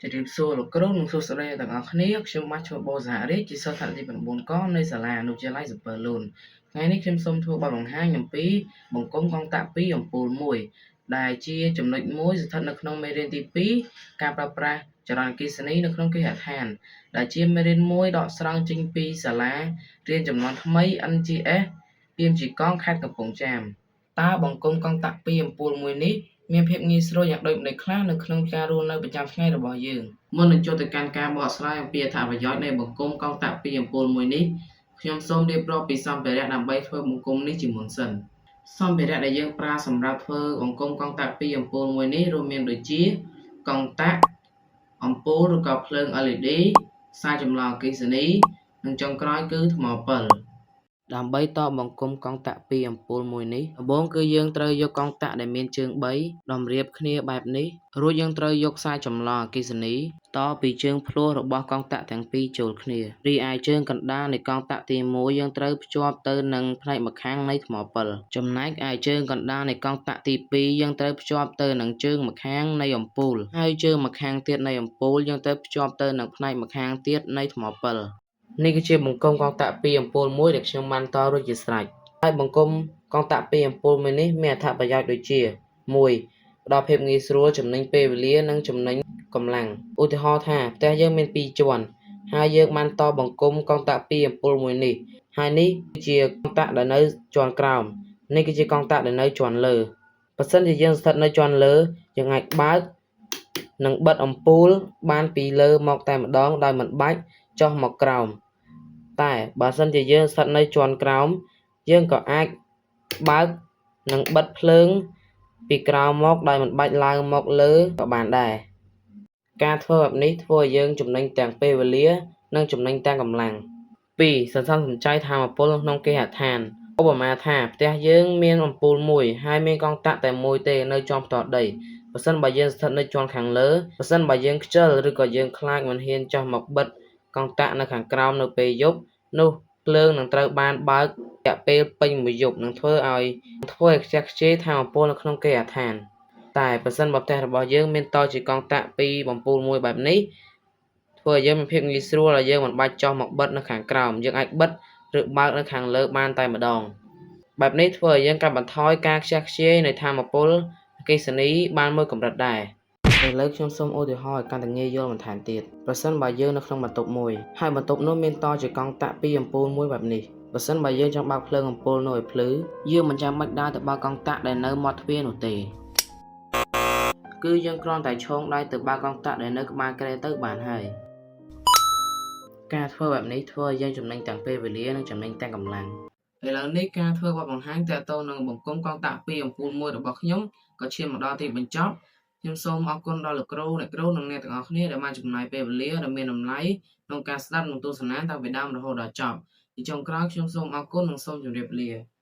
ជម្រាបសួរលោកគ្រូនិងសួស្តីអ្នកទាំងអស់គ្នាខ្ញុំបាទឈ្មោះបូសហរាជជាសិស្សថ្នាក់ទី9កនៃសាលាអនុវិទ្យាល័យសំពើលូនថ្ងៃនេះខ្ញុំសូមធ្វើបទបង្ហាញអំពីបង្គំកង់តាក់2អំពូល1ដែលជាចំណុចមួយស្ថិតនៅក្នុងមេរៀនទី2ការប្រើប្រាស់ចរន្តអគ្គិសនីនៅក្នុងគេហដ្ឋានដែលជាមេរៀនមួយដកស្រង់ចេញពីសាលារៀនចំនួនថ្មី NGS ពាមជីកងខេត្តកំពង់ចាមតើបង្គំកង់តាក់2អំពូលមួយនេះមានភាពងាយស្រួលយ៉ាងដូចម្តេចខ្លះនៅក្នុងការរស់នៅប្រចាំថ្ងៃរបស់យើងមុននឹងចូលទៅកាន់ការបកស្រាយអំពីអត្ថប្រយោជន៍នៃបង្គំកង់តាក់ពីរអំពូលមួយនេះខ្ញុំសូមរៀបរាប់ពីសម្ភារៈដើម្បីធ្វើបង្គំនេះជាមុនសិនសម្ភារៈដែលយើងប្រើសម្រាប់ធ្វើបង្គំកង់តាក់ពីរអំពូលមួយនេះរួមមានដូចជាកង់តាក់អំពូលឬក៏ភ្លើង LED ខ្សែចម្លងអគ្គិសនីនិងចុងក្រោយគឺថ្មពិលដើម្បីតបង្គំកង់តាក់ពីរអំពូលមួយនេះដំបូងគឺយើងត្រូវយកកង់តាក់ដែលមានជើង3តម្រៀបគ្នាបែបនេះរួចយើងត្រូវយកខ្សែចម្លងអគ្គិសនីតពីជើងភ្លោះរបស់កង់តាក់ទាំងពីរចូលគ្នារីឯជើងកណ្ដាលនៃកង់តាក់ទី1យើងត្រូវភ្ជាប់ទៅនឹងផ្នែកម្ខាងនៃថ្មពិលចំណែកឯជើងកណ្ដាលនៃកង់តាក់ទី2យើងត្រូវភ្ជាប់ទៅនឹងជើងម្ខាងនៃអំពូលហើយជើងម្ខាងទៀតនៃអំពូលយើងត្រូវភ្ជាប់ទៅនឹងផ្នែកម្ខាងទៀតនៃថ្មពិលនេះគឺជាបង្គំកង់តាក់ពីរអំពូលមួយដែលខ្ញុំបានតរួចជាស្រេចហើយបង្គំកង់តាក់ពីរអំពូលមួយនេះមានអត្ថប្រយោជន៍ដូចជា1ផ្ដល់ភាពងាយស្រួលចំណេញពេលវេលានិងចំណេញកម្លាំងឧទាហរណ៍ថាផ្ទះយើងមាន2ជាន់ហើយយើងបានតបង្គំកង់តាក់ពីរអំពូលមួយនេះហើយនេះគឺជាកង់តាក់ដែលនៅជាន់ក្រោមនេះគឺជាកង់តាក់ដែលនៅជាន់លើបើសិនជាយើងស្ថិតនៅជាន់លើយើងអាចបើកនិងបិទអំពូលបានពីលើមកតែម្ដងដោយមិនបាច់ចុះមកក្រោមតែបើសិនជាយើងស្ថិតនៅជាន់ក្រោមយើងក៏អាចបើកនិងបិទភ្លើងពីក្រោមមកដោយមិនបាច់ឡើងមកលើក៏បានដែរការធ្វើបែបនេះធ្វើឲ្យយើងចំណេញទាំងពេលវេលានិងចំណេញទាំងកម្លាំង2សន្សំសំចៃថាមពលក្នុងគេហដ្ឋានឧបមាថាផ្ទះយើងមានអំពូលមួយហើយមានកង់តាក់តែមួយទេនៅជាន់ផ្ទាល់ដីប្រសិនបើយើងស្ថិតនៅជាន់ខាងលើប្រសិនបើយើងខ្ជិលឬក៏យើងខ្លាចមិនហ៊ានចុះមកបិទកង់តាក់នៅខាងក្រោមនៅពេលយប់នោះភ្លើងនឹងត្រូវបានបើករយៈពេលពេញមួយយប់នឹងធ្វើឲ្យធ្វើឲ្យខ្ជះខ្ជាយថាមពលនៅក្នុងគេហដ្ឋានតែប្រសិនបើផ្ទះរបស់យើងមានតជាកង់តាក់ពីរបំពូលមួយបែបនេះធ្វើឲ្យយើងមានភាពងាយស្រួលហើយយើងមិនបាច់ចុះមកបិទនៅខាងក្រោមយើងអាចបិទឬបើកនៅខាងលើបានតែម្ដងបែបនេះធ្វើឲ្យយើងកាត់បន្ថយការខ្ជះខ្ជាយនៃថាមពលអគ្គិសនីបានមួយកម្រិតដែរឥឡូវខ្ញុំសូមឧទាហរណ៍ឲ្យកាន់តែងាយយល់បន្ថែមទៀតប្រសិនបើយើងនៅក្នុងបន្ទប់មួយហើយបន្ទប់នោះមានតជាកង់តាក់ពីរអំពូលមួយបែបនេះបើសិនបើយើងចង់បើកភ្លើងអំពូលនោះឲ្យភ្លឺយើងមិនចាំបាច់ដើរទៅបើកកង់តាក់ដែលនៅមាត់ទ្វារនោះទេគឺយើងគ្រាន់តែឈោងដៃទៅបើកកង់តាក់ដែលនៅក្បាលគ្រែទៅបានហើយការធ្វើបែបនេះធ្វើឲ្យយើងចំណេញទាំងពេលវេលានិងចំណេញទាំងកម្លាំងឥឡូវនេះការធ្វើបទបង្ហាញទាក់ទងនឹងបង្គំកង់តាក់ពីរអំពូលមួយរបស់ខ្ញុំក៏ឈានមកដល់ទីបញ្ចប់ខ្ញុំសូមអរគុណដល់លោកគ្រូអ្នកគ្រូនិងអ្នកទាំងអស់គ្នាដែលបានចំណាយពេលវេលាដ៏មានតម្លៃក្នុងការស្ដាប់និងទស្សនាតាំងពីដើមរហូតដល់ចប់ជាចុងក្រោយខ្ញុំសូមអរគុណនិងសូមជម្រាបលា។